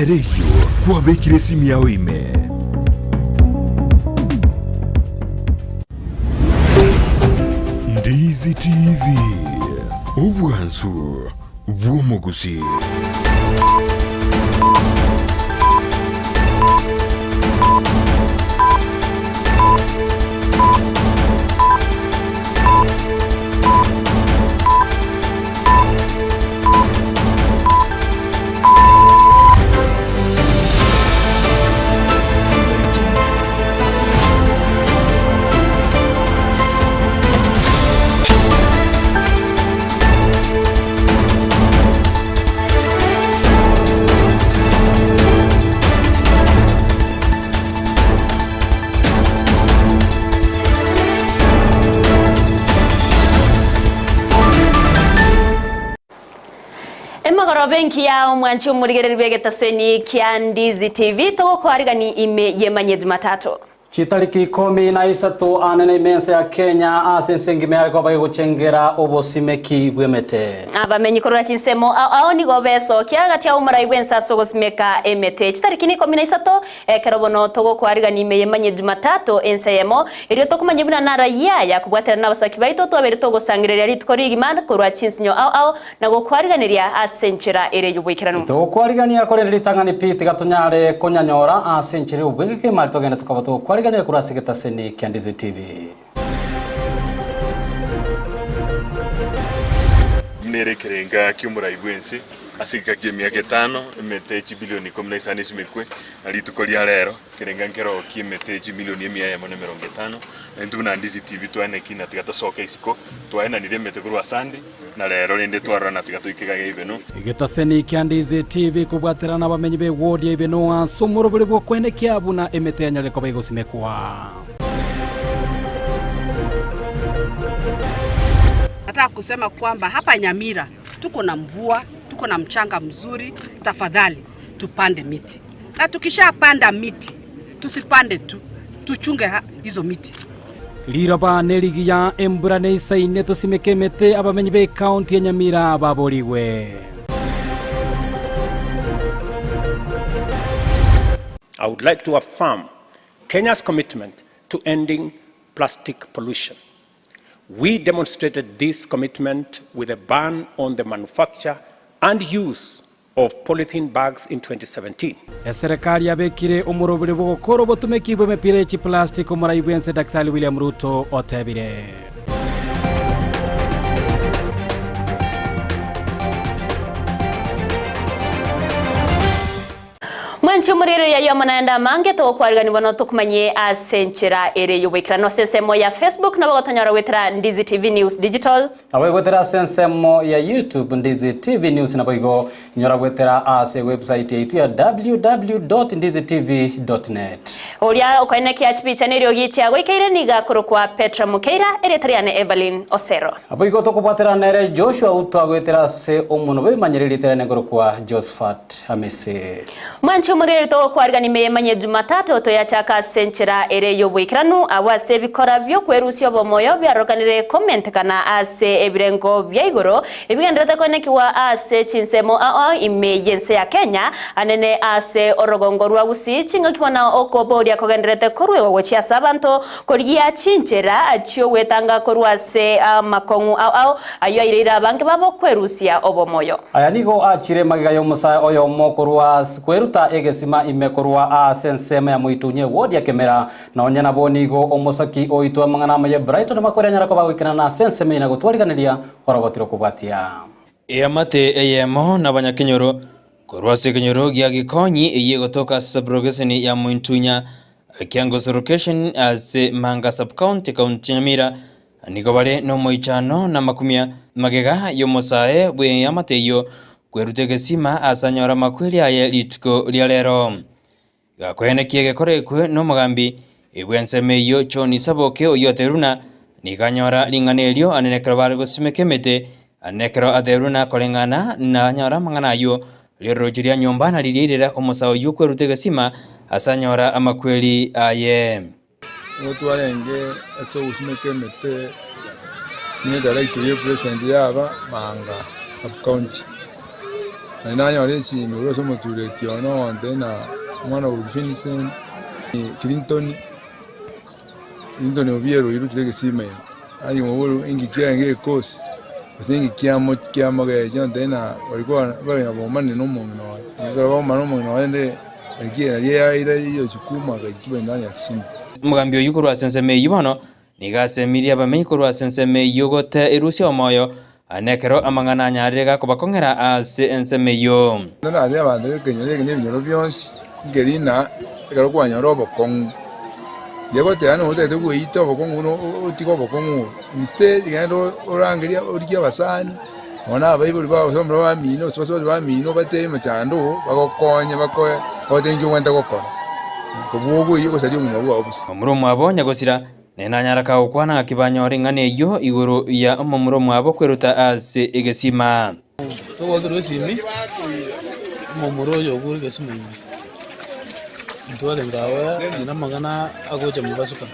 Ere eyio kwabekire esimi yao ime. Ndizi TV, obwansu bw'omogusii. Emagoroba engiya omwanchi omorigereri bw'egetaseni kia Ndizi TV togokoarigani ime y'emanye Jumatatu. Chitariki ikomi na isato anene ime ense ya Kenya ase ense engima yare koba egochengera obosimeki bw'emete. Abamenyi korwa chinsemo ao ao nigo besokia gati ya omorai bw'ense ase ogosimeka emete. Chitariki nikomi na isato Ekero bono togokoarigania ime y'emanyia Jumatatu ense eyemo, erio tokomanya buna narayia aya kobwaterana nabasaki baito twabeire togosangereria rituko rigima korwa chinsinyo ao ao na gokoariganeria ase enchera ere y'oboikeranu. Togokoarigania korende ritang'ani pi tiga tonyare konyanyora ase enchera y'obwegeke mari togende tokaba togokoariganeria korwa ase egetaseni kia Ndizi TV. Nere ekerenga ki'omorai bw'ense ase egeka ki'emiaka etano, emete chibilioni ikomi na isano esimekwe, na rituko ria rero ekerenga nkero ki'emete chimilioni emia eyemo na emerongo etano. Na intwe buna Ndizi TV twaeneki na tiga tosoke isiko, twaenanire emete korwa Sunday, na rero rende twarora na tiga toike iga Ibeno. Egetaseni kia Ndizi TV kobwaterana nabamenyi b'ewodi ya Ibeno ase omorobori bw'okoenekia buna emete yanyarire koba egosimekwa. Nataka kusema kwamba hapa Nyamira tuko na mvua, tuko na mchanga mzuri, tafadhali tupande miti, na tukishapanda miti tusipande tu, tuchunge hizo miti. Riroba nerigiya, embura neisaine tosimeke emete, abamenyi b'ecounty ya Nyamira baborigwe. I would like to affirm Kenya's commitment to ending plastic pollution. We demonstrated this commitment with a ban on the manufacture and use of polythene bags in 2017. Eserekari yabekire omoroberi bw'ogokora obotumeki bw'emepira ye chiplastic, omorai bw'ense Daktari William Ruto otebire. Mwanche omorigereria ayio amo naende amange togokwariganigwa bono tokomanyie ase enchera ere y'oboikeranu ase ensemo ya Facebook nabo gotonyora goetera Ndizi TV News Digital. Nabo egoetera ase ensemo ya YouTube Ndizi TV News naboigo nyora goetera ase ewebsite yaito ya www.ndizitv.net. Oria okoenekia chipicha neriogi chiagoikeire nigo akorokwa Petra Mokeira, erieta riane Evelyn Osero. Naboigo tokobwaterana nere Joshua Utwa goetera ase omonwa bw'ebimanyereri erieta riane nkorokwa Josephat. Amese. Mwanche omorweri togokwarigania ime y'emanyia Jumatatu toyachaka ase enchera ere y'oboikeranu, abwo ase ebikora bi'okwerusia obomoyo biarokanire komentekana ase ebirengo bia igoro ebigendererete koenekigwa ase chinsemo ao ime y'ense ya Kenya, anene ase orogongo rwa Gusii, chingaki bono okoboria kogendererete koruegwa gochia ase abanto korigia chinchera chi'ogwetanga korwa ase amakong'u ao ao ayio aireire abange babo kwerusia obomoyo. Aya nigo achire magega y'omosae oyomo korwa kweruta egesima ime korwa aase ensemo ya moitunye ewodi ya Kemera. Nonya nabo nigo omosaki oitwe amang'ana amaye Brighton Makori anyara koba agoikerana ase ensemo eye na gotwariganeria orogoti rokobwatia. Eamate eyemo nabanyakenyoro korwa ase ekenyoro gia Gikonyi eyio egotoka ase sabrokeseni ya Mointunya, Kiangoso location ase Manga sub-county, county ya Nyamira, Nigo bare nomoichano na amakumia magega y'omosae bw'eamate eyio kweruta egesima ase anyore amakweri aye rituko ria rero. Gakoenekia egekora ekwe nomogambi bw'ensemo eyio John Saboke oyio otebirie buna nigo anyora ring'ana erio ane nekero bare gosimeka emete ane nekero atebirie buna koreng'ana nanyora amang'ana ayio rirochio ria nyomba na riria irera omosae oyio kweruta egesima ase anyora amakweri aye. Nigo twarenge ase ogosimeka emete ne edirector ya epresident yaba Manga sub county. Naende nanyora esimi korwa ase omotureti one ogontebia ng'a omwana okorokwa Vincent Clinton, Clinton Obiero oirokire egesima ime. Aye moborie inki kiarenge gekosi, gose inki kiamo kiamogecha ontebie ng'a walikuwa bagenda baomanire na omong'ina oye. Ekero baomana na omong'ina oye rende naki naria yaira hiyo jukumu akaituba ndani ya kisima. Omogambi oyio korwa ase ensemo eyio bono nigo asemirie abamenyi korwa ase ensemo eyio gote erusia omoyo, na ekero amang'ana anyarire gakobakong'era ase ensemo eyio. Naende abanto b'ekenyoro eke na ebinyoro bionsi, nkeri ng'a ekero kwanyora obokong'u, riria goteba ng'a otagete goita obokong'u buna otige obokong'u obo, instead genda orangerie origie abasani, nonya na abaibori bao gose abamura bamino gose basubati bamino obatebie emechando oo, bagokonye bakoe bagotebi nki obwenerete gokora, kobua ogoiyia ogosaria obogima bwao bosa. Momura omwabo nyagosira, Naye nanyara kagokwana ng'aki banyore ing'ana eyio igoro ya omomura omwabo kweruta ase egesima. Togwakerwa esimi, omomura oyo ogure egesima ime, ntwarenge agwo aye namang'ana agocha mobasuka.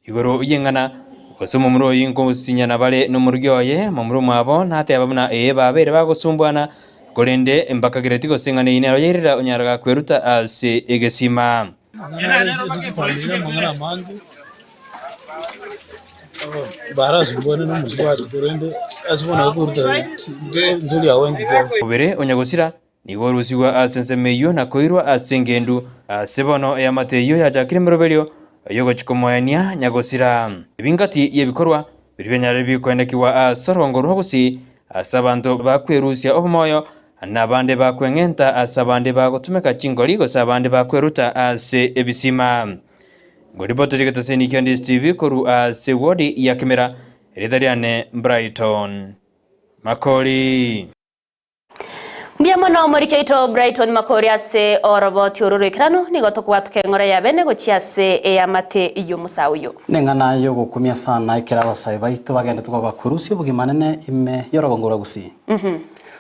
Igoro y'eng'ana, gose omomura oyio nkosinyana bare nomorugi oye, momura omwabo nateba buna ee babeire bagosumbwana, korende mbakagereti gose ing'ana eyio nero yairera onyara gakweruta ase egesima. Amang'ana aya ase chifamiri amang'ana amange, barasumbwane na omosubati korende ase bono akoruta ntori agwo engaki abo. Omobere o nyagosira nigo orusigwe ase ensemo eyio na koirwa ase engendu. Ase bono eamate eyio yachakire emeroberio y'ogochia komoenia nyagosira. Ebingati y'ebikorwa biria bianyarire bikoenekigwa ase orongo rwa gusii ase abanto bakwerusia obomoyo Na abande bakweng'enta ase abande bagotumeka chingori, gose abande bakweruta ase ebisima. Ngoripoteri getoseni kia Ndisi TV korwa ase wodi ya Kimera, erieta riane Brighton Makori. Mbuya mono omoriki oito Brighton Makori ase oroboti oro rw'ekeranu, nigo tokobwatoka eng'ora ya bene gochia ase eamate y'omosae oyo. Neng'ana y'ogokumia sana ekero abasae baito bagendete koba bakurusia obogima nene ime y'orogongo rwa Gusii.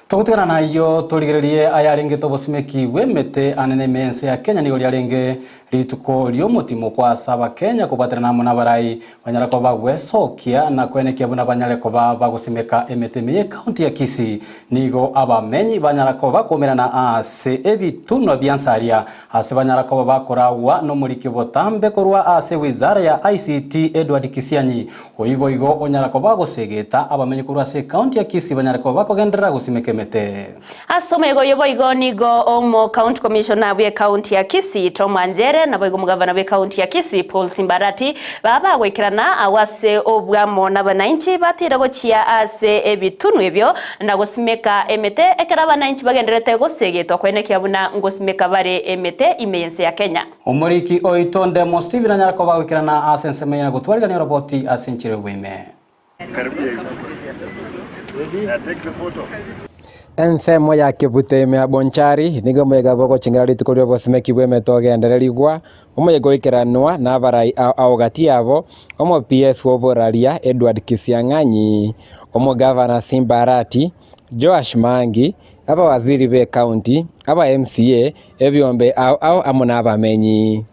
Togotigana nayio torigererie ayarengete obosimeki bw'emete anene ime y'ense ya Kenya nigo riarenge rituko ri'omotimo ase abakenya kobwaterana amo nabarai banyare koba bagwesokia na kwenekia buna banyare koba bagosimeka emete ime y'ecounty ya Kisii. Nigo abamenyi banyara koba bakomerana ase ebitunwa bia Nsaria ase banyara koba bakoragwa nomoriki botambe korwa ase wizara ya ICT Edward Kisianyi Oyio boigo onyara koba agosegeta abamenyi korwa ase ecounty ya Kisii banyare koba bakogenderera gosimeka emete. Ase omwega oyo boigo nigo omo county commissioner bwe county ya Kisii Tom Anjere naboigo omogavana bwe county ya Kisii Paul Simbarati baba bagoikerana agwo ase obwamo nabananchi batire gochia ase ebitunwa ebio na gosimeka emete ekero abananchi bagendererete gosegetwa koenekia buna ngosimeka bare emete ime yense ya Kenya. Omoriki oito Ndemo Stephen anyare koba agoikerana ase ensemo eye na gotwarigania oroboti ase enchera y'oboime. Ensemo ya Kibute ime ya Bonchari nigo omoyega bw'ogochengera rituko ri'obosimeki bw'emete ogendererigwa, omoyega oikeranwa n'abarai ao ao gati yabo, omo PS bw'oboraria Edward Kisiang'anyi, omogavana Simba Arati, Joash Maangi, abawaziri b'ecounty, aba MCA, ebiombe ao ao amo nabamenyi.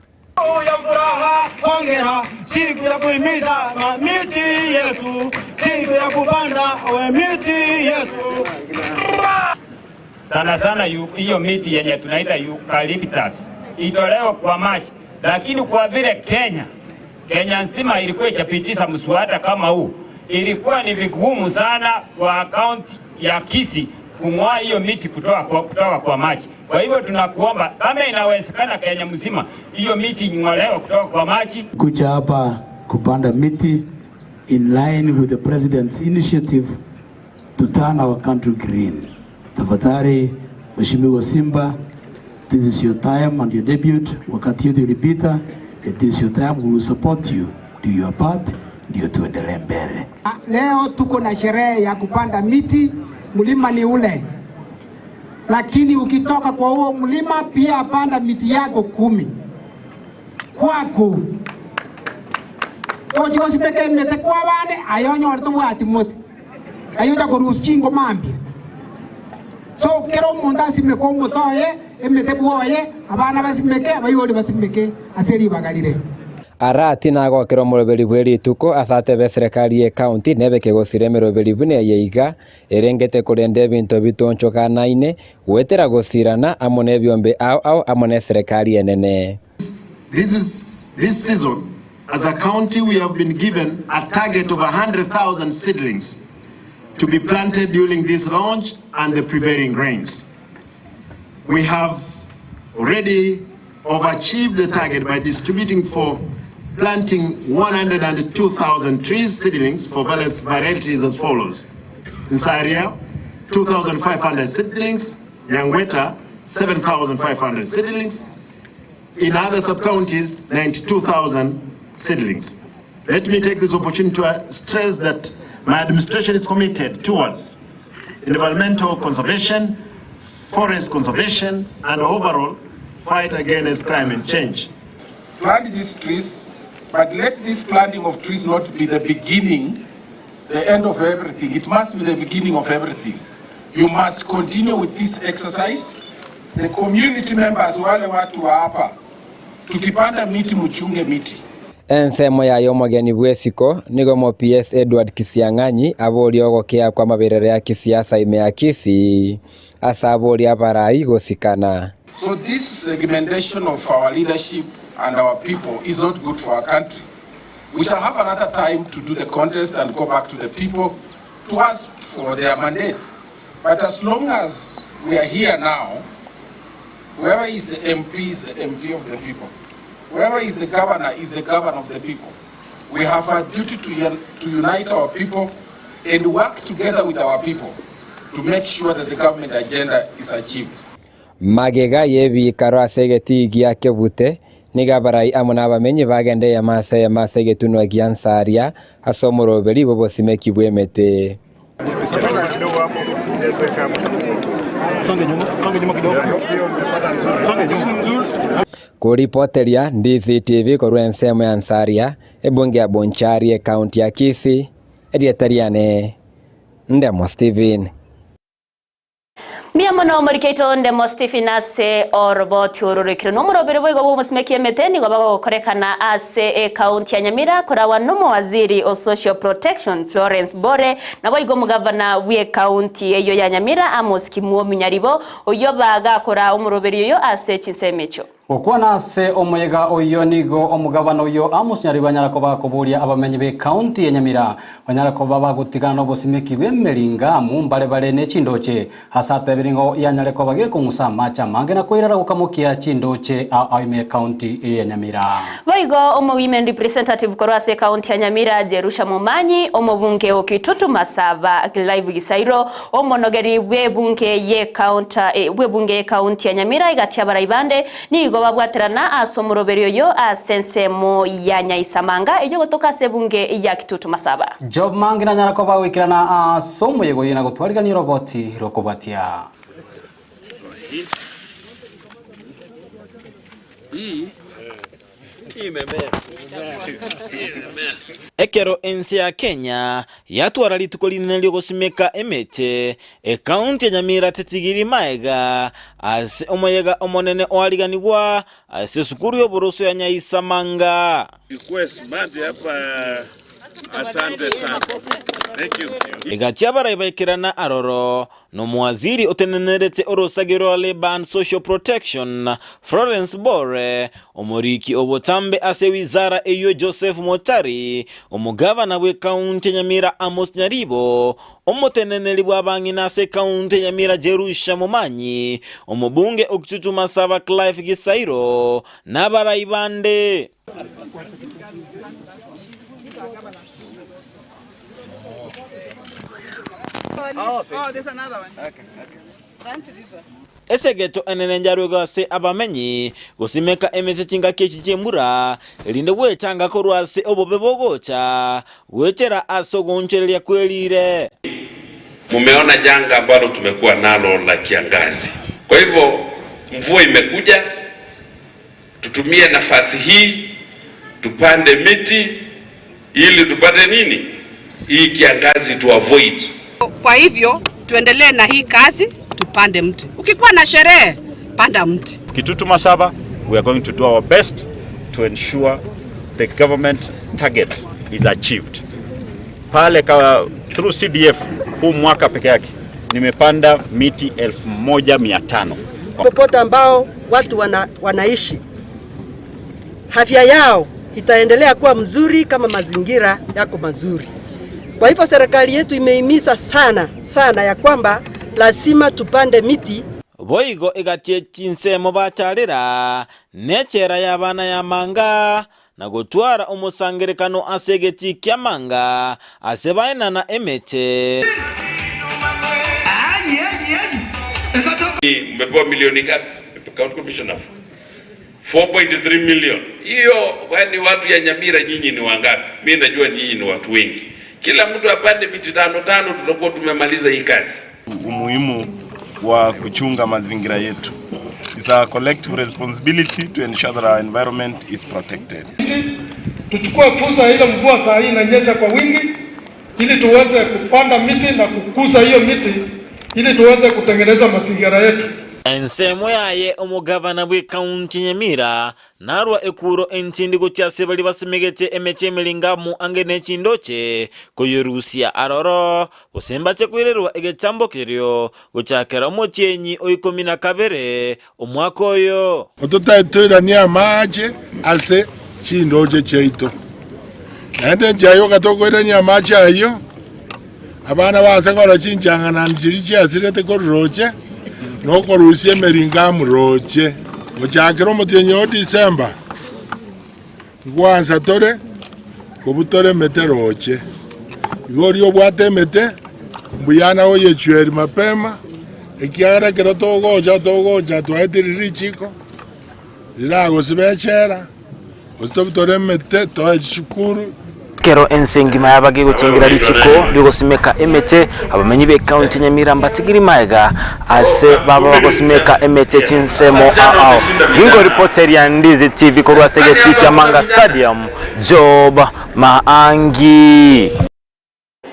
Sana sana hiyo miti yenye tunaita eucalyptus itolewe kwa maji, lakini kwa vile Kenya Kenya nzima ilikuwa ichapitisha mswada kama huu, ilikuwa ni vigumu sana kwa kaunti ya Kisii kung'oa hiyo miti kutoka kwa, kutoka kwa maji. Kwa hivyo tunakuomba kama inawezekana Kenya mzima hiyo miti ing'olewe kutoka kwa maji. Kuja hapa kupanda miti in line with the president's initiative to turn our country green. Tafadhali Mheshimiwa Simba, this is your time and your debut. Wakati yote ulipita, it is your time, we will support you. Do your part, ndio tuendelee mbele. Leo tuko na sherehe ya kupanda miti, mlima ni ule, lakini ukitoka kwa huo mlima pia panda miti yako kumi kwako ochigosimeka emete kwa bande aye onyore tobwati mote aye ocha korusia chingoma mambia so kera omonto asimeke omote oye emete bwoye abana basimeke abaibori basimeke ase ribaga rire. Arati nagokera omoroberi bwe rituko ase atebe eserekari ye county nebe kegosira emeroberi buna eye iga, erengete korenda ebinto bitonchokanaine, goetera gosirana amo nebiombe ao ao amo neserekari enene. This is this season as a county we have been given a target of 100,000 seedlings to be planted during this launch and the prevailing rains. We have already overachieved the target by distributing for planting 102,000 trees seedlings for various varieties as follows. Nsaria, 2,500 seedlings, Nyangweta, 7,500 seedlings. In other sub-counties, 92,000 seedlings. Let me take this opportunity to stress that my administration is committed towards environmental conservation, forest conservation, and overall fight against climate change. Plant these trees, but let this planting of trees not be the beginning, the end of everything. It must be the beginning of everything. You must continue with this exercise. The community members, wale watu wa hapa, tukipanda miti mchunge miti. Ensemo yaye omogeni bw'esiko nigo omo PS Edward Kisiang'anyi aboria ogokea kw'amaberero ya kisiasa ime ya Kisii ase aboria abarai gosikana. So this segmentation of our leadership and our people is not good for our country. We shall have another time to do the contest and go back to the people to ask for their mandate. But as long as we are here now, whoever is the MP is the MP of the people. Whoever is the governor is the governor of the people. We have a duty to, to unite our people and work together with our people to make sure that the government agenda is achieved. Magega y'ebikaro ase egetii gia Kebute, nigo abarai amo nabamenyi bagenda eyemo ase eyemo ase egetunwa gia Nsaria ase omoroberi bw'obosimeki bw'emete. Koripoteria DCTV korwa ensemo ya Nsaria, ebunge ya Bonchari, ekaunti ya Kisii, erieta riane Ndemo Stephen. Mbuya mono omoriki oito Ndemo Stephen ase oroboti oro roikire nomoroberi boigo bw'omosimeki emete nigo bagokorekana ase ekaunti ya Nyamira korawa nomowaziri o Social Protection Florence Bore naboigo omogavana bw'ekaunti eyio ya Nyamira Amos Kimwomi Nyaribo oyio bagakora omoroberi oyo ase chinsemo echio. Gokwana ase omoyega oyio nigo omogavana oyio Amos Nyaribo anyara koba akoboria abamenyi b'ekaunti ya Nyamira banyare koba bagotigana nobosimeki bw'emeringamu mbare bare ne chindoche ase atebire ng'o yanyare koba gekong'usa amache amange na koirara gokamokia chindoche ao ime ekaunti eye ya Nyamira. Boigo omo-women representative korwa ase ekaunti ya Nyamira Jerusha Momanyi, omobunge o Kitutu Masaba Clive Gisairo, Omonogeri bw'ebunge bw'ebunge y'ekaunti ya Nyamira egati y'abarai bande nigo babwaterana ase omoroberi oyo ase ensemo ya Nyaisamanga eyio gotoka ase ebunge ya Kitutu Masaba. Job Mangi nanyara koba goikerana ase omoyega oyio na gotwarigania oroboti rw'okobatia. Ekero ense ya Kenya yatwara rituko rinene riogosimeka emete, ekaunti ya Nyamira tetigiri maega ase omoyega omonene oariganigwa ase esukuru y'oboroso ya Nyaisamanga. Egati abarai baikerana aroro Nomowaziri otenenerete orosage rwa Labour and Social Protection, Florence Bore, omoriki obotambe ase wizara eyio Joseph Motari, omogavana bw'ekaunti ya Nyamira Amos Nyaribo, omoteneneri bw'abang'ina ase ekaunti ya Nyamira Jerusha Momanyi, omobunge o Kitutu Masaba Clive Gisairo, nabarai bande. Esegeto enene njarwegwe ase abamenyi, gosimeka emese chingaki echi chi'embura, erinde gwechanga korwa ase obobe bogocha goetera ase ogoonchoreria kwe riire. Mumeona janga ambalo tumekuwa nalo la kiangazi. Kwa hivyo mvua imekuja, tutumie nafasi hii tupande miti ili tupate nini? Hii kiangazi tu avoid. Kwa hivyo tuendelee na hii kazi, tupande mti. Ukikuwa na sherehe, panda mti. Kitutu Masaba, we are going to do our best to ensure the government target is achieved. Pale ka, through CDF huu mwaka peke yake nimepanda miti 1500. Popote ambao watu wana, wanaishi afya yao itaendelea kuwa mzuri kama mazingira yako mazuri. Kwa hivyo serikali yetu imehimiza sana sana ya kwamba lazima tupande miti. Boigo egatie chinsemo bacharera, nechela y'abana y'amanga, na gotwara omosangererekano ase egetii ki'amanga, ase baenana emete. Mmepewa milioni ngapi? County Commissioner 4.3 million. Hiyo kwani watu ya Nyamira nyinyi ni wangapi? Mimi najua nyinyi ni watu wengi. Kila mtu apande miti tano tano, tutakuwa tumemaliza hii kazi. Umuhimu wa kuchunga mazingira yetu. It's our collective responsibility to ensure that our environment is protected. Tuchukue fursa ile mvua saa hii inanyesha kwa wingi, ili tuweze kupanda miti na kukuza hiyo miti ili tuweze kutengeneza mazingira yetu. Ensemo yaye omogavana bw'ekaunti Nyamira narwa ekuro entindi gochia ase baria basimegete emechie emeringamu ange ne chindoche koyerusia aroro, gose mbache koirerwa egechambo kerio gochakera omotienyi o ikomi na kabere omwaka oyo. Ototaitoiranie amaache ase chindooche chiaito. Naende enchera yoka tokoirania amaache ayio, abana baase korora chinchang'anani chiria chiasirete korwa roche, na okorusia emeringamu roche. Gochakera omotienyi o Disemba, nkwansa tore kobutora emete roche. Igo oria obwate emete, mbuya nagoyechweria mapema, ekiagera ekero togocha togocha twaetire richiko riragosiba echela, gose tobutore emete toe chisukuru. Ekero ense engima yaba gegochengera rituko riogosimeka emete, abamenyi b'ecounty ya Nyamira mbatigiri magega ase baba bagosimeka emete chinsemo ao ao. Ningo ripoteria Ndizi TV korwa ase egetii kia Manga Stadium, Job Maangi.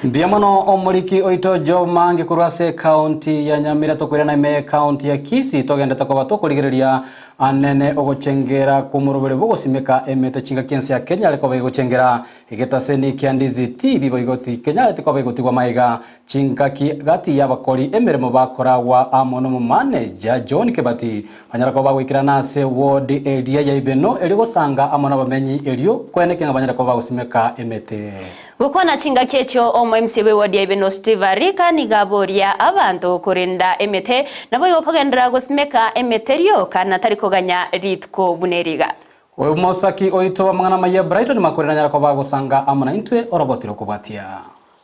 Mbuya mono omoriki oito Job Maangi korwa ase ecounty ya Nyamira tokoirana ime ecounty ya Kisii togendete koba tokorigereria anene ogochengera kw'omorobere bw'ogosimeka emete chingaki ense ya Kenya are koba egochengera egetaseni kia Ndizi TV boigo tikenyareti koba egotigwa maiga chingaki gati y'abakori emeremo bakoragwa amo n'omomaneja John Kebati banyara koba bagoikerana ase ward eria ya Ibeno erio gosanga amo nabamenyi erio koenekia ng'a banyare koba bagosimeka emete. Gokwana chingaki echio omo MC bw'ewodi ya Ibeno Steve Arika nigo aboria abanto korenda emete, naboigo kogenderera gosimeka emete rioka na tari koganya rituko buna eri iga. Omosaki oito bw'amang'ana amaya Brighton Makori nanyare koba agosanga amo naintwe oroboti rokobwatia.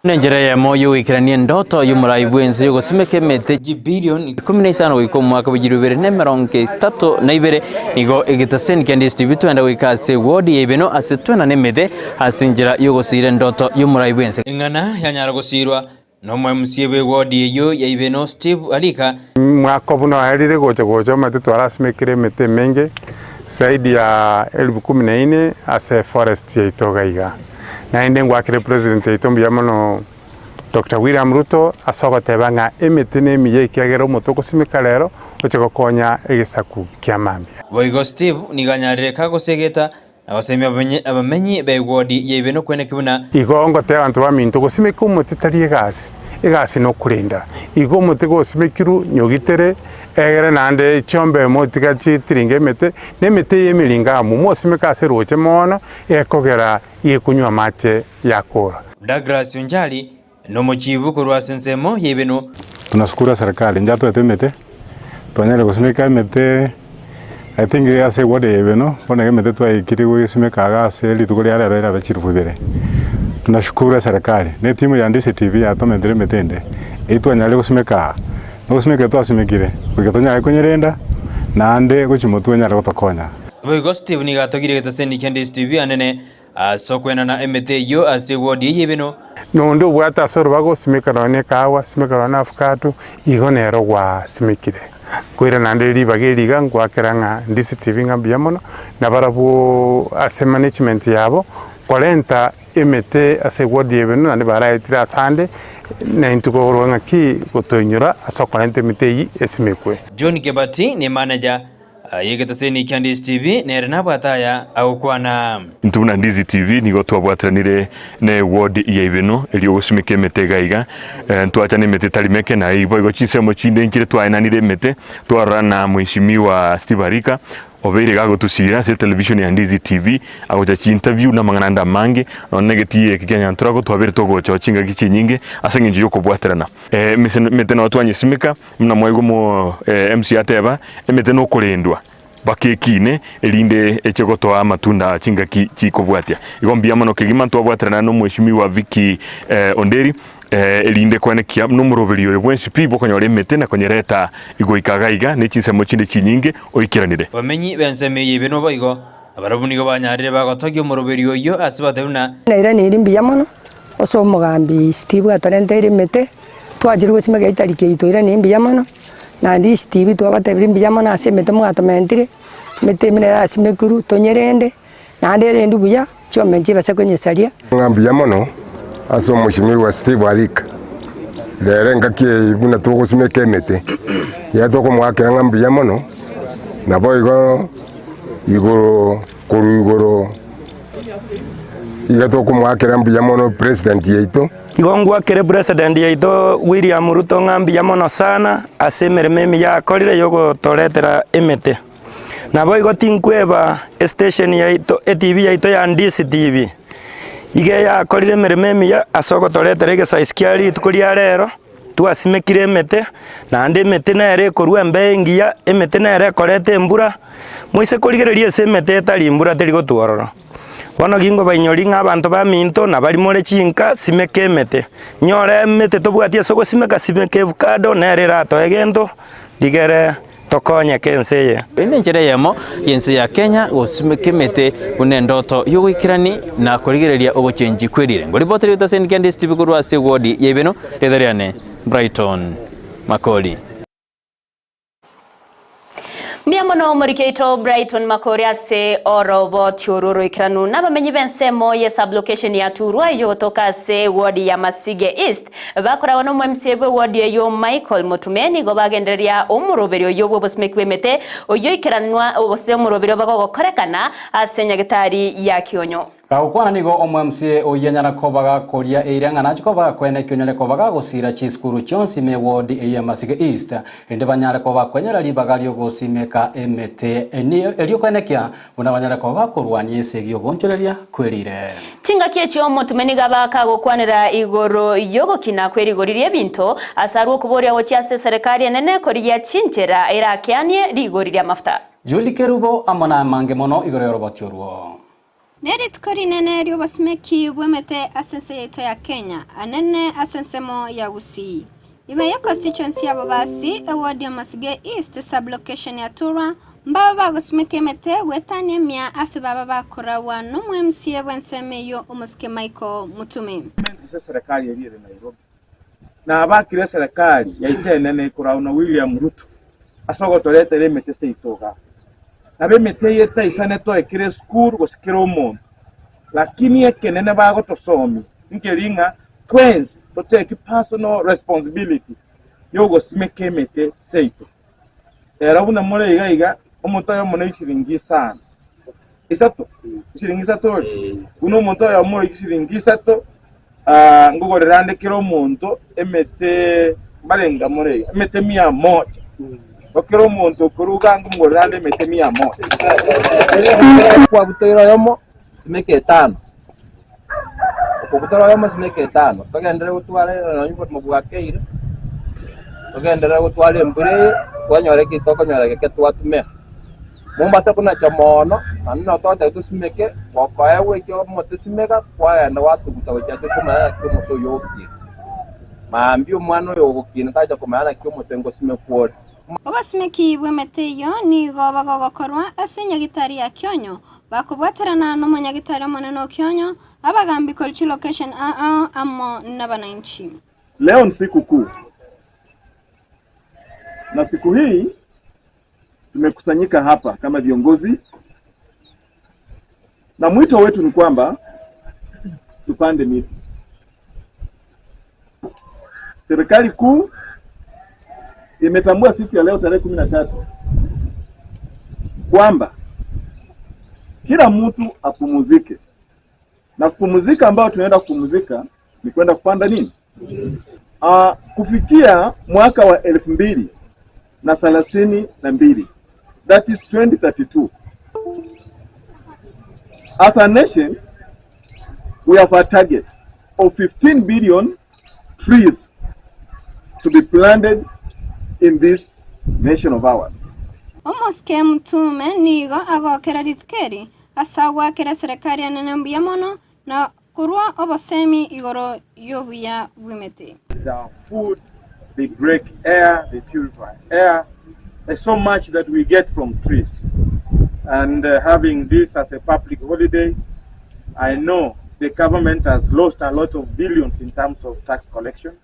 Nenchera eyemo y'ogoikerania endoto y'omorai bw'ense y'ogosimeka emete chibilioni 15 goika omwaka bwe 2032 nigo egetaseni kia DSTV twenda goika ase ward ya Ibeno ase twenane emete ase enchera y'ogosiira endoto y'omorai bw'ense. Eng'ana yanyara gosiirwa nomo MCA bwe ward eyio ya Ibeno Steve Alika. Mwaka buna oerire gocha gocha omanyete twarasimekire emete emenge zaidi ya elifu kumi na ine ase eforest yaito iga iga. Naende ngwakere president yaito mbuya mono Doctor William Ruto ase ogoteba ng'a emete nemiya ekiagera omote ogosimeka rero oche gokonya egesaku kia mambia. Boigo Steve nigo anyarire kagosegeta na gosemia abamenyi b'egwodi ya Ibeno kweneki buna. Igo ngotebia abanto baminto, gosimeka omote tari egasi, egasi nokorenda. Igo omote gosimekirwe nyogitere, egere naende chiombe motiga chitiringe emete, na emete eye emeringa amo, mosimeke ase roche mono, ekogera gekonywa amache yakora. Douglas Onjali nomochibu korwa ase ensemo y'Ibeno. Tunashukuru serikali njatwete emete, twanyarire gosimeka emete I think ase eward eye Ibeno, bono iga emete twaikire gosimeka iga ase rituko ria rero erabe chilifu ibere. Tunashukuru serikali na etimu ya Ndizi TV yatomentire emete ende, eywo twanyarire gosimeka aa, na gosimeka ekero twasimekire, goika tonyare konyerenda, naende gochia motwe onyare gotokonya. Boigo Steve nigo atogirie egetaseni kia Ndizi TV anene Ase okwenana emete eyio ase ewodi eye y'ebeno. Na onde obwate ase orobaga osimeka nonya nekahawa, asimeka nonya na avocado, igo nere gwasimekire. Nkoira naende ribaga eri iga ngoakera ng'a Ndizi TV ng'a mbuya mono, na barabwo ase management yabo, korenta emete ase ewodi y'ebeno naende baraetire ase ande, na intwe korwa ng'aki gotoinyora ase okorenta emete eyio esimekwe. John Kebati ne manager. Aye egetaseni kia Ndizi TV nere nabwate aya agokwana. Intwe buna Ndizi TV nigo twabwateranire ne ward ya Ibeno erio gosimeka emete iga iga, ntwachana emete etari meke na boigo chinsemo chinde nchire twaenanire emete, twarora na Mheshimiwa Steve Arika obeire iga agotusira ase etelevision ya Ndizi TV agocha chiinterview na amang'ana ande amange, nonya na egetii eke kia Nyanturago twabeire togocha oo chingaki chinyinge ase eng'encho ya okobwaterana. Emese emete nabo twanyesimeka buna mwaigwa omo MC ateba, emete nokorendwa mpaka ekine erinde eche gotoa amatunda chingaki chikobwatia. Igo mbuya mono kegima ntwabwaterana na omweshimiwa Vicky Onderi erinde koenekia buna omoroberi oyo bwensi pi bwokonyora emete na konyereta igoika iga iga ne chinsemo chinde chinyinge oikeranire. Abamenyi b'ensemo eye ebe noboigo, nabarabwo nigo banyarire bagotogia omoroberi oyio ase batebie buna. Nairaneirie mbuya mono ase omogambi Steve atorenteire emete, twachire gosimeka etariki eyio twairaneire mbuya mono, naende Steve twabatebirie mbuya mono ase emete mwatomentire, emete ime nere yasimekirwe tonyerende, naende erendwe buya, chiombe nchibase konyesaria. Ng'a mbuya mono ase omoshimiwa Steve Arika, rero engaki eye buna togosimeka emete, iga tokomoakera ng'a mbuya mono, naboigo igoro korwa igoro iga tokomoakera mbuya mono president yaito. Igo ngwakere president yaito William Ruto ng'a mbuya mono sana ase emeremo emiya akorire yogotoretera emete. Naboigo tinkweba estation yaito etv yaito ya Ndizi TV, iga eyakorire emeremo emiya ase ogotoretera egesaisi kia rituko ria rero, twasimekire emete, naende emete nere ekorwa embeo engiya, emete nere ekoreta embura, moise korigereria ase emete etari mbura teri gotwa ororo. Bono ginkobainyoria ng'a abanto baminto na baria more chinka, simeka emete, nyore emete tobwati ase ogosimeka, simeka evukado nere eratoe egento, rigere. Tokonyeke ense eye. Eye nenchera eyemo y'ense ya Kenya gosimeka emete buna endoto y'ogoikerani na korigereria ogochenchi kwe rirengo. Ripoti riaito ase Ndikende Steve korwa ase ewodi ya Ibeno, rieta riane Brighton Makori. Mbuya mono omoriki oito Brighton Makori ase oroboti orwo oroikeranu nabamenyi b'ensemo ye sublocation ya Turwa eyio gotoka ase ewodi ya Masige East. Bakoragwa n'Omo-MCA bw'ewodi eyio Michael Motume nigo bagendereria omoroberio oyio bw'obosimeki bw'emete oyio oikeranwa gose omoroberio bagogokorekana ase nyagetari ya Kionyo. Gagokwana nigo Omo-MCA oyio anyara koba gakoria eira ng'a nache koba gakwena ekio onyare koba gagosira chisukuru chionsi ime ewodi eyio ya Masige East rende banyare koba bakwenyora ribaga riogosimeka emete erio koenekia Buna banyare koba bakorwania esegi y'ogoonchoreria kwerire. Chingaki echio omotume nigo abaka gokwanera igoro y'ogokina kwe rigori ri'ebinto, ase arwe okoboria gochia ase eserekari enene korigia chinchera erakeanie rigori ri'amafuta. Julie Kerubo amo namange mono igoro y'oroboti orwo. Nerituko rinene ri'obosimeki bw'emete ase ense yaito ya Kenya, anene ase ensemo ya Gusii. Ime ye constituency ya Bobasi, eward ya Masige East, sub-location ya Turwa, Mbaba bagosimeka emete goetania emia ase baba bakoragwa nomo-MCA bw'ensemo eyio omosike Michael Mutume. Ase eserekari eria ere Nairobi, na abakire eserekari yaito enene ekoragwa na William Ruto ase ogotoretera emete seito igaa. Nabo emete eye etaisane toe kera esukuru gose kera omonto, lakini ekenene bagotosomia nkeri ng'a twensi totake personal responsibility yogosimeka emete seito. Ero buna more iga iga, omonto oyomo ne chisiringi isano, isato, chisiringi isato ore, buna omonto oyomo ore chisiringi isato, ah, nkogorera ande kera omonto emete mbarenga more iga, emete mia moja. Bo kera omonto okoruga nkomogorera ande emete mia moja. Kwabutoire oyomo, simeka etano, okobutora oyomo simeka etano, togenderere gotwara nonye oborimo bwakeire, togenderere gotwara embura eye, twanyora eki tokonyora geke twatumia. Mombasa konacha moono, naende nabo togoteba tosimeke, gokoegwa ekio omote simeka, kwagenda gwatuguta gochia ase okomanya naki omote oyio ogokina. Mambia omwana oyo ogokina tacha komanya naki omote ngosimekwa ore. Obosimeki bw'emete eyio nigo bagogokorwa ase enyagitari ya Kionyo, bakobwaterana nomonyagitari omonene o Kionyo, abagambi korwa chilocation ao amo nabananchi. Leo ni siku kuu, na siku hii tumekusanyika hapa kama viongozi, na mwito wetu ni kwamba tupande miti. Serikali kuu imetambua siku ya leo tarehe 13 kwamba kila mtu apumuzike, na kupumzika ambayo tunaenda kupumzika ni kwenda kupanda nini? Kufikia mwaka wa 2032, that is 2032, as a nation we have a target of 15 billion trees to be planted in this nation of ours. Omosike Mutume nigo agokera rituko eri ase agoakera eserekari enene mbuya mono na korwa obosemi igoro y'obuya bw'emete. Our food, they break air, they purify air. There's so much that we get from trees. And having this as a public holiday, I know the government has lost a lot of billions in terms of tax collections,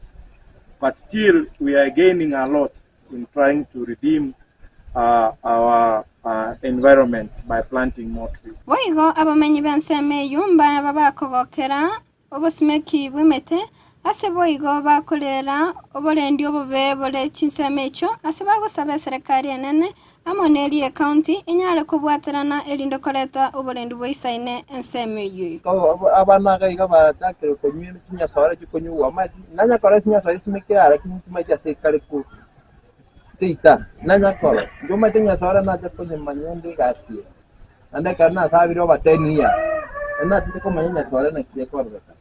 but still we are gaining a lot in trying to redeem our environment by planting more trees. Boigo abamenyi b'ensemo eyio mbaba bakogokera obosimeki bw'emete, ase boigo bakorera oborendi obobe bore chinsemo echio ase bagosaba eserekari enene amo neria y'ecounty enyare kobwaterana erinde koreta oborendi bwaisaine ensemo eyio. Abana iga iga bachakire konywa chinyasore chikonyugwa amache, nanyakora chinyasore chisimekire ara lakini nchimaeti ase ekare ko teita, nanyakora inche omanyete enyasore nacha konyemanya ende egasi eye, naende ekero nasabire over ten years, nari nachete komanya enyasore naki ekororekana,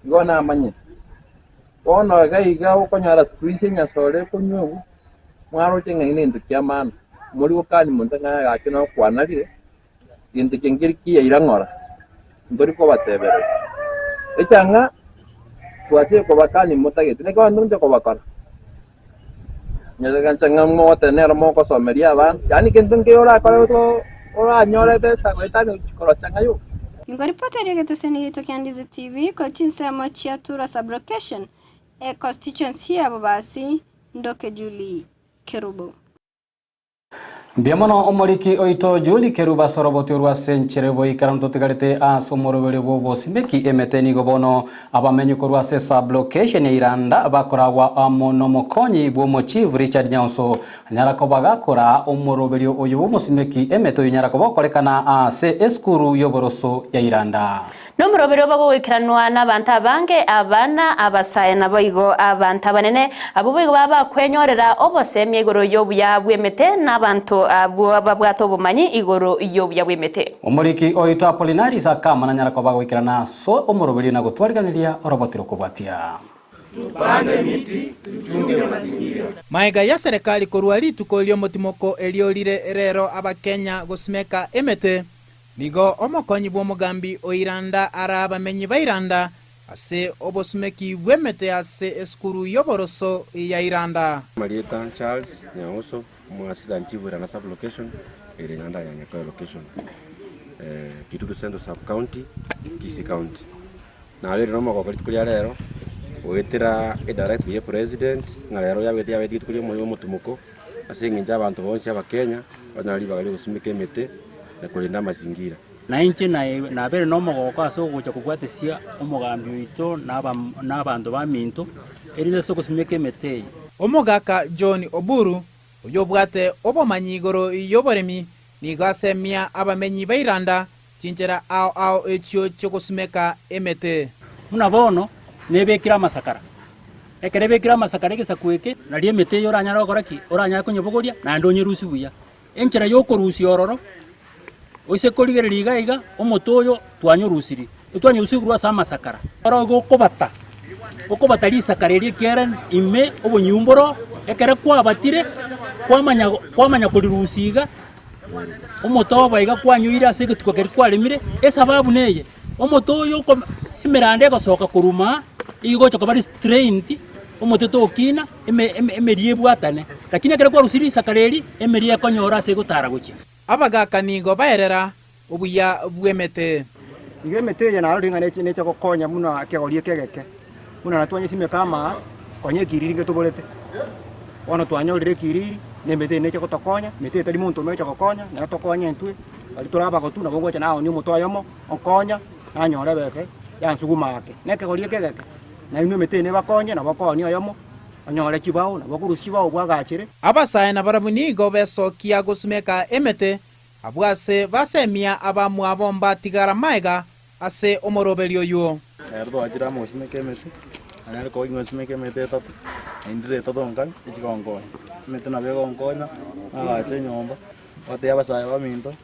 igo namanyete. Bono iga iga okonyora siku hizi enyasore ekonywa mwaroche ng'a nento kia maana, mori gokani monto ng'a gaki nokwanarire, gento eke nkeri kiyaira ng'ora, ntori kobatebereria. Echang'a twachire kobakani motagete, naki abanto ntoche kobakora? Nyasae ng'a mogoteba nere mogosomeria abana, yaani kento nkeiyo orakore oranyore ebesa goetania gochia korosia ng'a yoka. Nigo ripoti eria egeteseni giaito kia Ndizi TV korwa chinsemo chia Tura Sub-location, e constituency ya Bobasi, Ndoke Julie Kerubo. Mbuya mono omoriki oito Julie Kerubo ase oroboti orwo ase enchera y'oboikeranu totigarete ase omoroberio bw'obosimeki emete nigo bono abamenyi korwa ase sub-location ya Iranda bakoragwa amo nomokonyi bw'omochief Richard Nyaoso anyara koba gakora omoroberio oyo bw'omosimeki emete oyo nyara koba okorekana ase esukuru y'oboroso ya Iranda. Nomoroberio bagoikeranwa nabanto abange, abana, abasae, naboigo abanto abanene, abwo boigo baba bakwenyorera obosemia igoro y'obuya bw'emete, na abanto abwo babwate obomanyi igoro y'obuya bw'emete. Omoriki oito Apollinaris akamana anyara koba agoikerana ase omoroberio na gotwariganeria oroboti rokobwatia. Tupande miti, tuchunge mazingira. Maega ya serikali korwa rituko ri'omotimoko erio rire rero Abakenya gosimeka emete, Nigo omokonyi bw'omogambi o Iranda ara abamenyi ba Iranda ase obosumeki bw'emete ase esukuru y'oboroso ya Iranda. Marieta Charles Nyaoso, Omoasisa Chief Iranda Sub Location, ere Nyanda ya Nyakoe Location, Kitutu Central Sub County, Kisii County. Nabeire nomogoko rituko ria rero, goetera edirective ya President, ng'a rero yabete yabete rituko ria omoyo omotumoko, ase eng'encho abanto bonsi Abakenya, banyore ribaga riogosimeka emete na korenda amazingira. Na inche nabeire nomogoko ase ogocha kobwatesia omogambi oito na abanto baminto, erinde ase ogosimeka emete eye. Omogaka John Oburu, oyobwate obomanyi igoro y'oboremi, nigo asemia abamenyi ba Iranda chinchera ao ao echio chi'ogosimeka emete. Buna bono nebekire amasakara. Ekero ebekire amasakara egesaku eke, nario emete eye oranyare gokora ki? Oranyare konyebogoria naende onyerusie buya. Enchera y'okorusia ororo, oise korigereria iga iga, omote oyo twanyorusirie, etwanyorusirie korwa ase amasakara. Oro igo okobata, okobata risakara erio ekiagera ime obonyumu mboro, ekero kwabatire, kwamanya kwamanya korirusia iga, omote obo iga kwanyoire ase egetuko keria kwaremire, esababu neye, omote oyo okome emeranda egosoka korwa maa, igo egocha koba restrained, omote tokina, eme eme emeria ebwatane. Lakini ekero kwarusirie risakara eri, emeria ekonyora ase egotara gochia. Abagaaka nigo baerera obuya bw'emete. Igo emete eye narorire ng'a neche necha gokonya buna ekegori eke egeke, buna natwanyesimeka amaa, konya ekiriri ngetoborete. Bono twanyorire ekiriri, na emete eye neche gotokonya, emete eye tari monto ome ocha gokonya, nero tokonye intwe, baria tore abagotu nabo ngocha naonia omote oyomo, onkonya, nanyora ebesa yansuguma ake. Na ekegori eke egeke, nainwe emete eye nebakonye, nabo okoonia oyomo. Onyore chibao, nabo okorusia chibao bwagachere. Abasae nabarabwo nigo besokia gosumeka emete, abwo ase basemia abamwabo mbatigara magega ase omoroberio oyio. Ero twachire amo gosimeka emete, nanyare koba ingosimeka emete etato, naende ere etato nkani echigonkonya. Emete nabo egonkonya, nagacha enyomba, gotebia abasae baminto,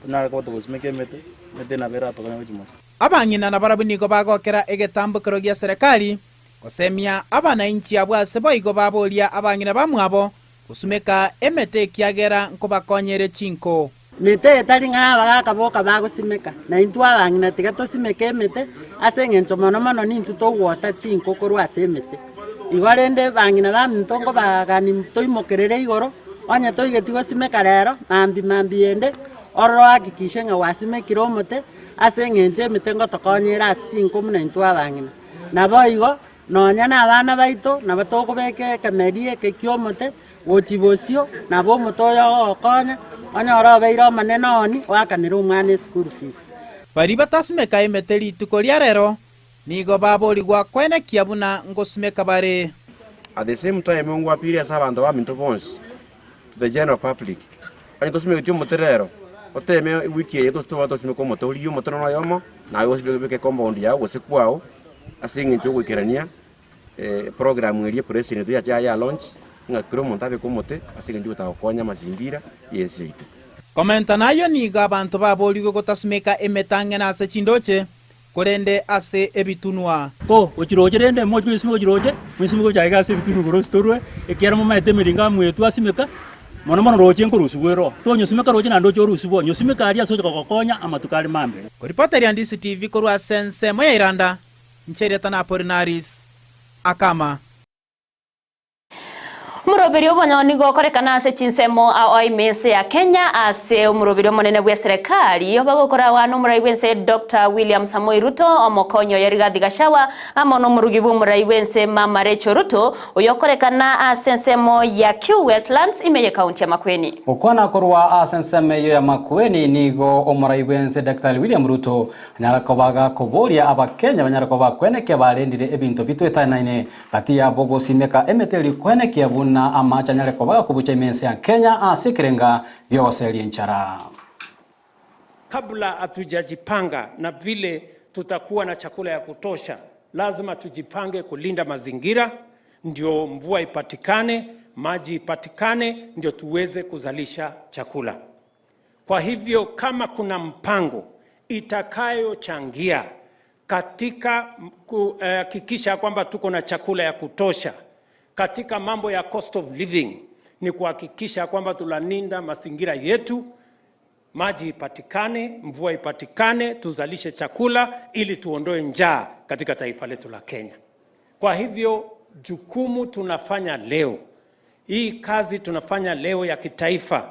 tonyare koba togosimeka emete, emete nabo eratokonye gochia mono. Abang'ina nabarabwo nigo bagokera egetambokero gia serekari gosemia abanainchi abwo ase boigo baboria abang'ina bamwabo gosumeka emete ekiagera nkobakonyere chinko. Mete etari ng'a abagaaka boka bagosimeka, na intwe abang'ina tiga tosimeke emete, ase engencho mono mono nintwe togwota chinko korwa ase emete. Igo rende bang'ina baminto nkobagani toimokerere igoro, onye toigeti gosimeka rero, mambia mambia ende, ororo ohakikishe ng'a gwasimekire omote, ase engencho emete ngotokonya ere ase chinko buna intwe abang'ina. Naboigo, nonya nabana baito nabo tokobeka ekemeri eke ki'omote gochia bosio, nabo omote oyo ogogokonya, onyore obeire omonene oni, oakanere omwana eschool fees. Baria batasumeka emete rituko ria rero nigo baborigwa koenekia buna ngosumeka bare. At the same time ngwapire ase abanto baminto bonsi, to the general public, onye tosimegeti omote rero, oteme ewiki eye gose toba tosimeka omote, origie omote nonya oyomo, naye obeke ecompound yago gose kwao, ase eng'encho yogoikerania program eria president yacha ya launch, ng'a kera omonto abeke omote ase eng'encho yogotaka gokonya amazingira ya ense yaito. Komenta nayio nigo abanto baborigwe gotasumeka emetang'ana ase chindoche, korende ase ebitunwa. Ko gochiroche rende moche mwesimeke gochiroche, mwesimeke gocha aiga ase ebitunwa igoro ositorwe, ekiagera momaete emeringo amwetwe asimeka, mono mono roche nkorusigwa ere oo. Tonyosimeka roche naende oche orusigwe oo, nyosimeka aria ase ocha kogokonya amatuko are mambia. Koripoteria DCTV korwa ase ensemo ya Iranda, inche erieta na Apolinaris Akama. Omoroberi obonyo nigo okorekana ase chinsemo ao ime ense ya Kenya ase omoroberi omonene bw'eserekari obagokoragwa n'omorai bw'ense Doctor William Samoei Ruto, omokonyi oye Rigathi Gachagua amo n'omorugi bw'omorai bw'ense Mama Rachel Ruto oyokorekana ase ensemo ya Kiu Wetlands ime y'ekaunti ya Makueni. Gokwana korwa ase ensemo eyio ya Makueni nigo omorai bw'ense Daktari William Ruto anyara koba gakoboria abakenya banyare koba bakwenekia barendire ebinto bitwetanaine Gati yabo gosimeka emete eria koenekia buna amache anyare koba gakobucha ime ense ya Kenya ase ekerenga gi'ogoseria enchara. Kabla hatujajipanga na vile tutakuwa na chakula ya kutosha, lazima tujipange kulinda mazingira, ndio mvua ipatikane, maji ipatikane, ndio tuweze kuzalisha chakula. Kwa hivyo kama kuna mpango itakayochangia katika kuhakikisha kwamba tuko na chakula ya kutosha, katika mambo ya cost of living, ni kuhakikisha kwamba tunalinda mazingira yetu, maji ipatikane, mvua ipatikane, tuzalishe chakula ili tuondoe njaa katika taifa letu la Kenya. Kwa hivyo jukumu tunafanya leo, hii kazi tunafanya leo ya kitaifa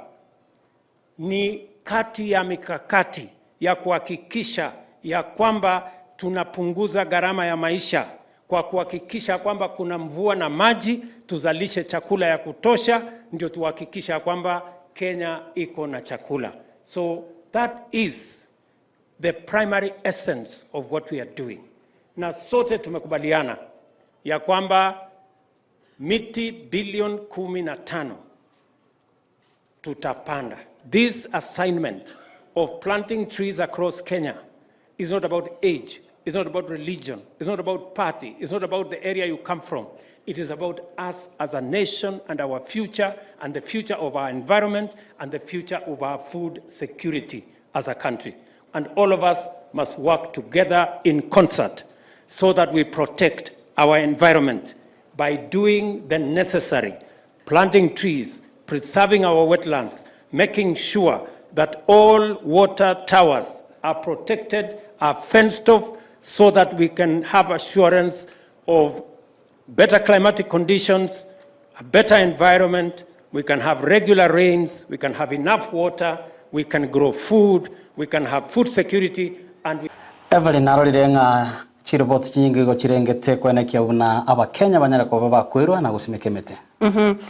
ni kati ya mikakati ya kuhakikisha ya kwamba tunapunguza gharama ya maisha kwa kuhakikisha kwamba kuna mvua na maji, tuzalishe chakula ya kutosha, ndio tuhakikisha kwamba Kenya iko na chakula. So that is the primary essence of what we are doing. Na sote tumekubaliana ya kwamba miti bilioni 15 tutapanda. This assignment of planting trees across Kenya is not about age, it's not about religion, it's not about party, it's not about the area you come from. It is about us as a nation and our future and the future of our environment and the future of our food security as a country. And all of us must work together in concert so that we protect our environment by doing the necessary, planting trees, preserving our wetlands, making sure that all water towers are protected, are fenced off, so that we can have assurance of better climatic conditions, a better environment, we can have regular rains, we can have enough water, we can grow food, we can have food security, and we Evelyn narorire ng'a. Chiroboti chinyinge igo chirengete koenekia buna Abakenya banyare koba bakwerwa na gosimeka emete.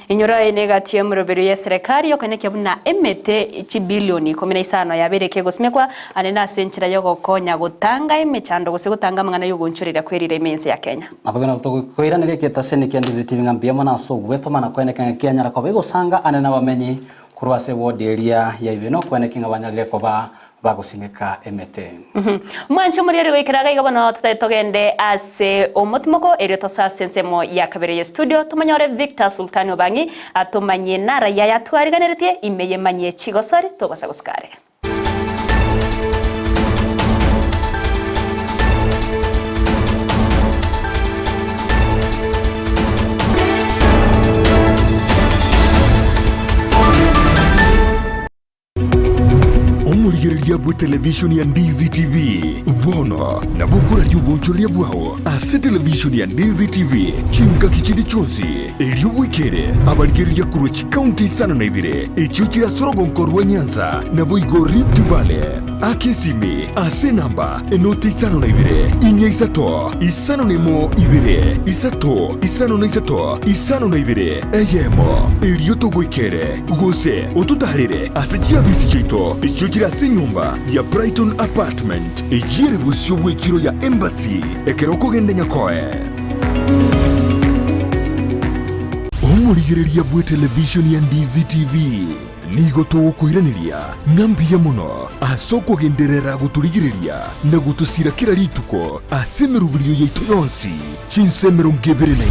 Inyora eye negati y'emeroberio y'eserekari y'okoenekia buna emete chibilioni 15 yabeire kegosimekwa ande nase enchera y'ogokonya gotanga emechando gose gotanga amang'ana y'ogoonchoreria kwerire ime y'ense ya Kenya. Naboigo nabo tokoiraneria egetaseni kia Ndizi TV ng'a mbuya mono ase ogwetoma na koenekia ng'a kianyara koba egosanga ande nabamenyi korwa ase ewodi eria ya Ibeno koenekia ng'a banyarire koba bagosimeka emete. Mwanche omoriere goikera iga iga bono totari togende ase omotimoko erio tosoe ase ensemo ya kabere ye studio tomonyore Victor Sultani Obang'i atomanyie naraia yatwariganeretie ime yemanyie chigosori tobasa gosika are. Omorigereria bw'etelevishoni ya Ndizi TV bono nabo okoraria obonchoreria bwao ase televishoni ya Ndizi TV chingaki chinde chionsi, erio bwekere abarigereria korwa chikaunti isano na ibere echio chire ase orogonko rwa Nyanza naboigo Rift Valley. Aka esimi ase enamba enoti isano na ibere, inya isato, isano na emo ibere, isato, isano na isato, isano na ibere, eyemo, erio togoikere. Gose ototaarere ase chiabisi chiaito echio chire ase enyomba ya Brighton Apartment, eyio ere bosio bw'echiro ya Embassy ekero okogenda Nyakoe. Omorigereria bw'etelevishoni ya Ndizi TV, nigo togokoiraneria ng'a mbuya mono ase okogenderera gotorigereria na gotosira kera rituko ase emeroberio yaito yonsi chinsa 24.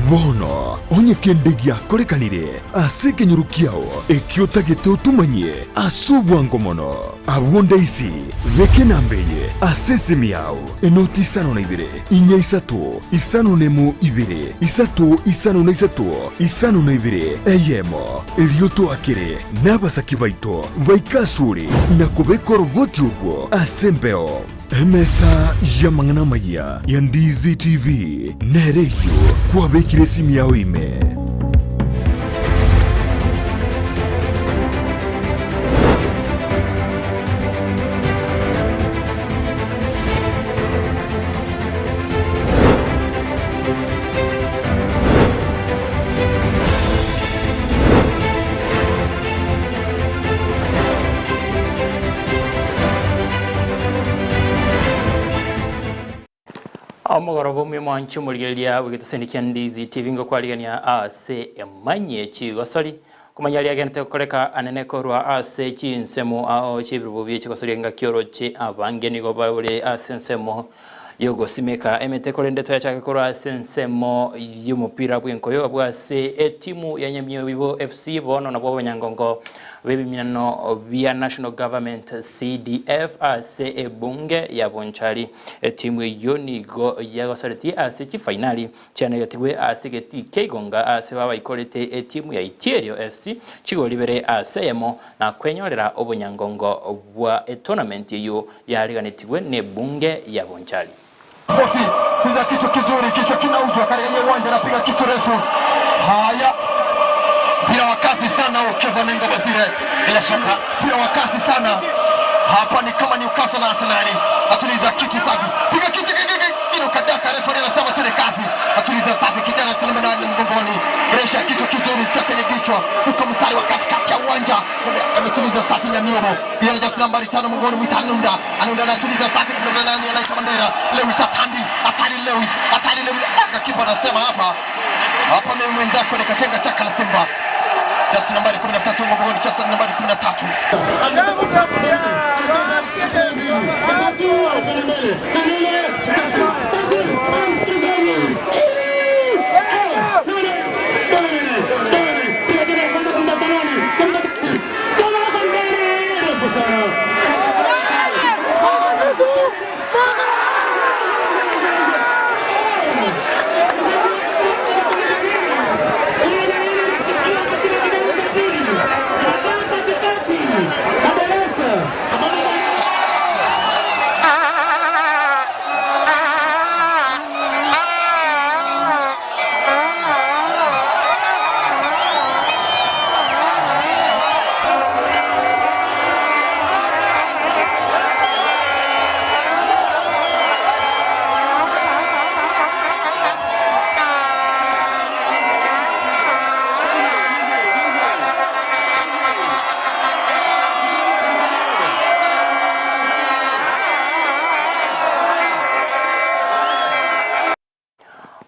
Bono onye kende giakorekanire ase ekenyoro kiao ekio otagete otomanyie ase obwango mono, abwo ndaisi beka enamba eye ase esimi yao, enoti isano na ibere, inya isato, isano na emo ibere, isato isano na isato, isano na ibere, eyemo, erio toakere nabasaki baito baike asore na kobeka oroboti orwo ase embeo. Emesa y'amang'ana amayia ya Ndizi TV nere eyio kwabekire esimi yao ime. Omogoroba omuya mwanche omorigereria bw'egetaseni kia Ndizi TV ngokwarigania ase emanyie chigosori komanya aria agenderete gokoreka anene korwa ase chinsemo ao chi'ebirobo bie chigosori engaki oroche abange nigo bare ase ensemo y'ogosimeka emete korende toyachake korwa ase ensemo y'omopira bw'enkoyo abwo ase etimu ya Nyamiobibo FC bono nabwo abanyangongo b'ebiminano bia National Government, CDF, ase ebunge ya Bonchari. Etimu eyio nigo yagosaretie ase chifainali chianegetigwe ase egetii kia Igonga ase babaikorete etimu ya Itierio FC chigori ibere ase eyemo na kwenyorera obonyangongo bwa etournament eyio yariganetigwe nebunge ya Bonchari. Spoti piga kitu kizuri, kichwa kinauzwa katika uwanja, anapiga kitu refu. Haya, mpira wa kasi sana huo, Kevin Nengo Bazire, bila shaka mpira wa kasi sana hapa, ni kama Newcastle na Arsenal. Atuliza kitu safi, piga kitu ilo kadaka, refa anasema tende kazi, atuliza safi, kijana namba nane mgongoni, resha kitu kizuri cha kwenye kichwa, fuka mstari wa katikati ya uwanja, ametuliza safi Nyamioro, kijana jasi nambari 5 mgongoni, mwita Anunda, Anunda anatuliza safi, namba nane anaitwa Mandera, Lewis Atandi, Atandi Lewis, Atandi Lewis, na kipa anasema hapa hapa, mimi mwenzako nikatenga chaka la Simba jasi nambari 13 mgongoni, jasi nambari 13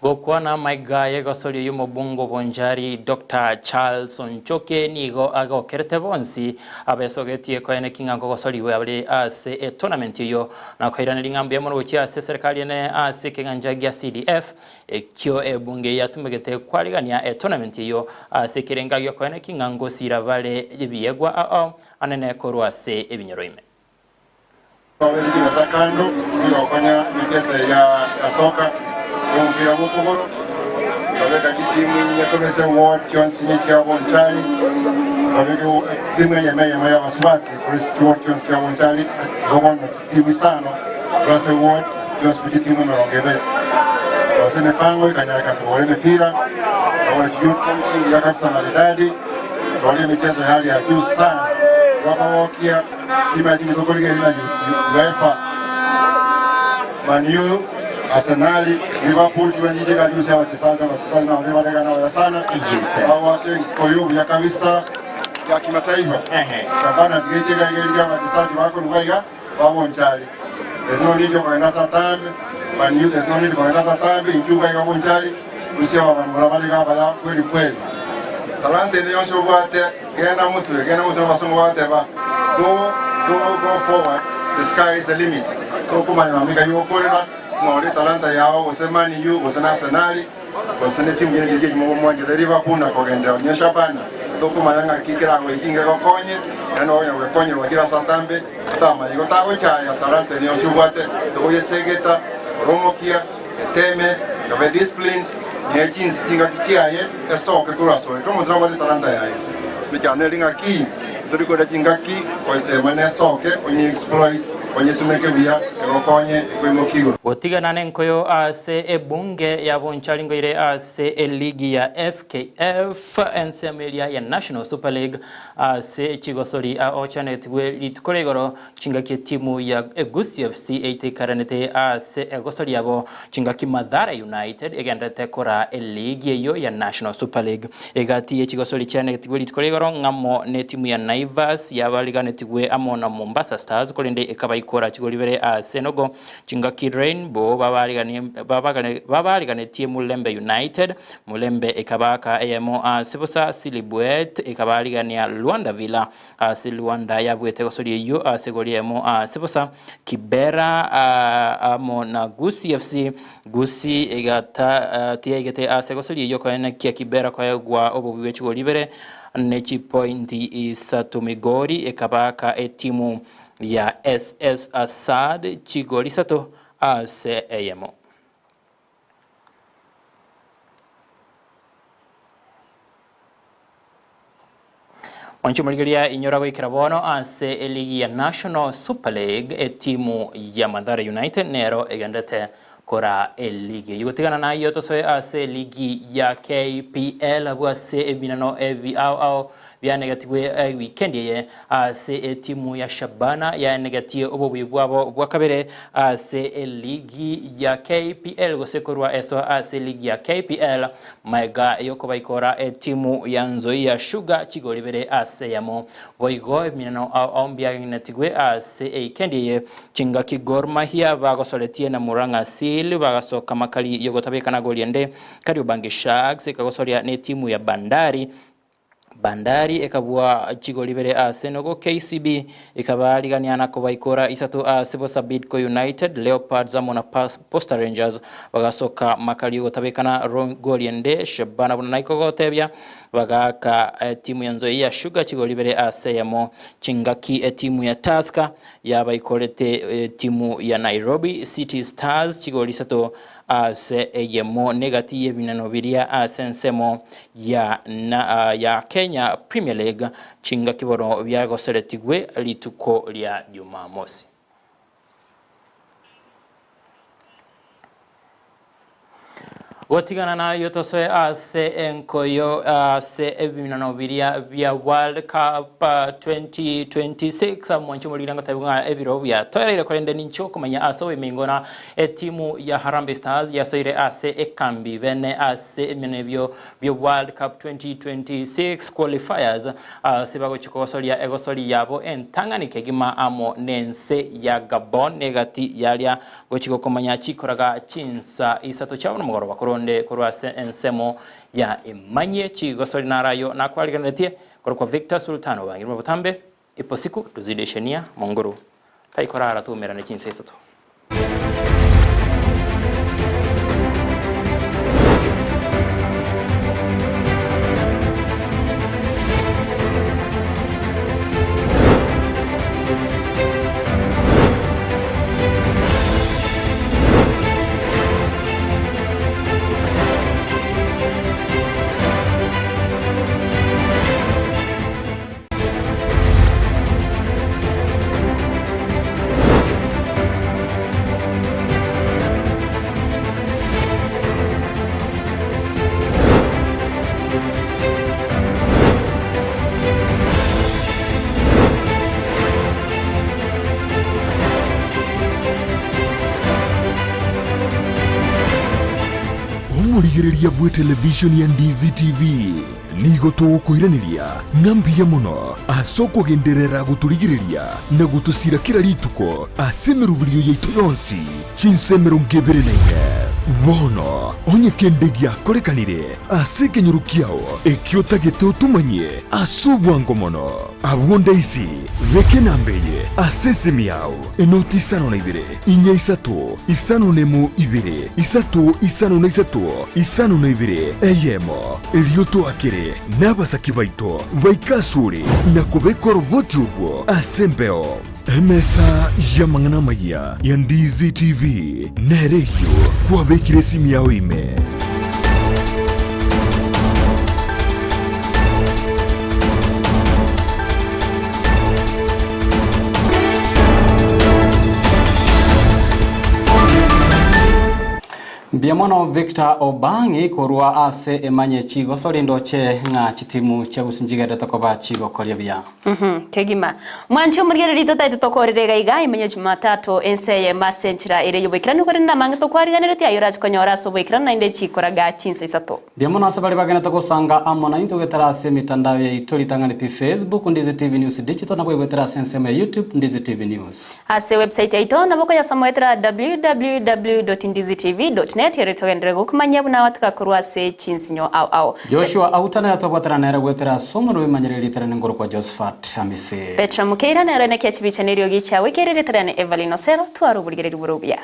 Gokwana maiga y'egosoria y'omobungo Bonchari Dr Charles Onchoke nigo agokerete bonsi abesogetie koeneki ng'a nkogosoriwe abare ase etournament eyio na koiraneria ng'a mbuya mono gochia ase eserekari ene ase ekeganja gia CDF ekio ebunge eye yatumegete kwarigania etournament eyio ase ekerenga giokoeneki ng'a ngosira bare ebiegwa ao anene korwa ase ebinyoro ime. Twabete chimesa kando chigokonya emicheso ya soka y'omopira bw'okogoro, twabeka chitimu inye korwa ase ward chionsi inye chia Bonchari, twabeka timu eyemo eyemo y'abasubati korwa ase chiward chionsi chia Bonchari, igo bono chitimu isano korwa ase ward chionsi pi chitimu emerongo ebere. Ase emipango ekanyarekana tokogora emepira, tokagora chiuniform chingiya kabisa maridadi, tokagora emicheso ya hali ya juu sana, twakogokia. Timanyeti inki tokorigereria na UEFA, Man U, Arsenal, Liverpool chibwe chinche iga juzi abachesaji abachesaji nabo nigo barega nabaya sana bagoaka enkoyo buya kabisa ya kimataifa Shabana tigeche iga iga riria abachesaji bakorwa iga babonchari there's no need okogenda ase atambe Man U there's no need kogenda ase atambe inchuo iga iga bonchari rusia ababanto baria bare iga abaya kweri kweri Talanta ende yonsi obwate Genda motwe, genda motwe abasongo bagoteba go go go forward the sky is the limit tokomanya mambika yogokorera ng'a ore etalanta yao gose Man U gose na Arsenal gose ne timu kende keria kegima mwanchete Liverpool na kogenderera konya Shabana tokomanya ng'aki keragoiki ngegokonye naende okonya goekonyerwa kera ase atambe otamanya igo tagochaya talanta ende yonsi obwate togoyesegeta ore omokia eteme ekabe disciplined ne chinsi chingaki chiaye esoke korwa asore. Kera omonto nabwate etalanta yaye. Emechando ere ng'aki tori korera chingaki goetema nesoke onye exploit onyetumeke buya egokonye ekoimokia igoro. Gotigana nenkoyo ase ebunge ya Bonchari ngoire ase eligi ya FKF ensemo eria ya National Super League ase chigosori aochanetigwe rituko ria igoro Chingaki etimu ya Egusi FC eiteikaranete ase egoso riabo, chingaki Mathare United egenderete koraa eligi eyio ya National Super League. Egati ye chigosori chianegetigwe rituko ria igoro ng'amo netimu ya Naivas yabariganetigwe amo na Mombasa Stars korende ekabaikora chigori ibere ase enogo. Chingaki Rainbow babariganetie Mulembe United, Mulembe ekabaaka eyemo ase bosa, Silibwet ekabarigania Luanda Villa Ase Luanda yabuete gosoria eyio ase egori eyemo ase bosa, Kibera amo na Gusii FC. Gusii egata tiyaigete ase gosoria eyio koenekia Kibera koegwa obobuya bwe chigori ibere ne chipointi isato Migori ekabaaka etimu ya SS Assad chigori isato ase eyemo. Mwanche morigereria inyora goikera bono ase eligi ya National Super League etimu ya Mathare United nero egenderete kora eligi eyio. Gotigana nayio tosoe ase eligi ya KPL abwo ase ebinano ebi ao ao bianegetigwe ewikendi eye ase etimu ya Shabana yaenegetie obobuyi bwabo bwa kabere ase eligi ya KPL gose korwa eso ase eligi ya KPL Magega y'okobaikora etimu ya Nzoia Sugar chigori ibere ase eyemo. Boigo ebiminano ao ao mbiageng'enetigwe ase eikendi eye, chingaki Gor Mahia bagosoretie na Murang'a Seal bagasoka makari y'ogotabekana gori ende, Kariobangi Sharks ekagosoria netimu ya Bandari, Bandari ekabua chigori ibere ase enogo, KCB ekabaarigania na kobaikora isato ase bosa Bidco United, Leopards amo na Posta Rangers bagasoka makari ogotabekana gori ende, Shabana buna naikogotebia bagaaka etimu ya Nzoia Sugar chigori ibere ase eyemo, chingaki etimu ya Tusker yabaikorete etimu ya Nairobi City Stars chigori isato Ase eyemo negati y'ebineno biria ase ensemo ya na ya Kenya Premier League chingaki bono biagoseretigwe rituko ria Jumamosi. Gotigana nayio tosoe ase enkoyo ase ebinano biria bia World Cup 2026 mwanche morire ngotebi ng'a ebiro biatoereire korende ninche okomanya ase oboimingo na Etimu ya Harambee Stars yasoire ase ekambi bene ase ebinyoni ebio bia World Cup 2026 qualifiers ase bagochia kogosoria egosori yabo entang'ani kegima amo nense ya Gabon negati yaria gochia gokomanya chikoraga chinsa isato chiabo nomogoroba korwa. ronde korwa ase ensemo ya Emanyie Chigosori naro ayio nakwarigereretie korokwa Victor Sultan obangirwe botambe ipo siku tuzidishenia monguru taikorara tuumerane chinsa isato. Omorigereria bwe televishoni ya Ndizi TV nigo togokoiraneria ng'a mbuya mono ase okogenderera gotorigereria na gotosira kera rituko ase emeroberio yaito yonsi chinsa 24. Bono onye kende giakorekanire ase ekenyoro kiao ekio otagete otomanyie ase obwango mono, abwo ndaisi beka enamba eye ase esimi yao, enoti 52 4 3 5 1 2 3 5 3 52 eyemo, erio toakere nabasaki baito baike asore na kobeka oroboti orwo ase embeo. Emesa y'amang'ana amayia ya Ndizi TV nere eyio kwabekire esimi yao ime. Mbuya mono Victor Obang'i korwa ase emanye chigosori ndoche ng'a chitimu chia gusii nchigenderete koba chigokoria buya. Mhm, kegima. Mwanche omorigereria totaete tokorire iga iga, imenye Jumatatu ense eyemo ase enchera ere y'oboikeranu korende namang'e tokwariganeretie ayio orache konyora ase oboikeranu naende chikoraga chinsa isato. Mbuya mono ase baria bagenete gosanga amo naintwe goetera ase emitandao yaito ritang'ani pi Facebook, Ndizi TV News Digital naboigo goetera ase ensemo ya YouTube, Ndizi TV News. Ase website yaito nabo okoyasoma goetera www.ndizitv.net erio togenderere gokumanyia buna awatuka korwa ase chinsinyo ao ao. Joshua Auta nere twabwatana nere goetera ase omorero bw'emanyereri ritarane nkoro kwa Josephat Amisi. Petra Mukeira nere nekia chibicha neriogi chiago ekerire ritarane Evelyn Osero tware oborigereria bore obuya.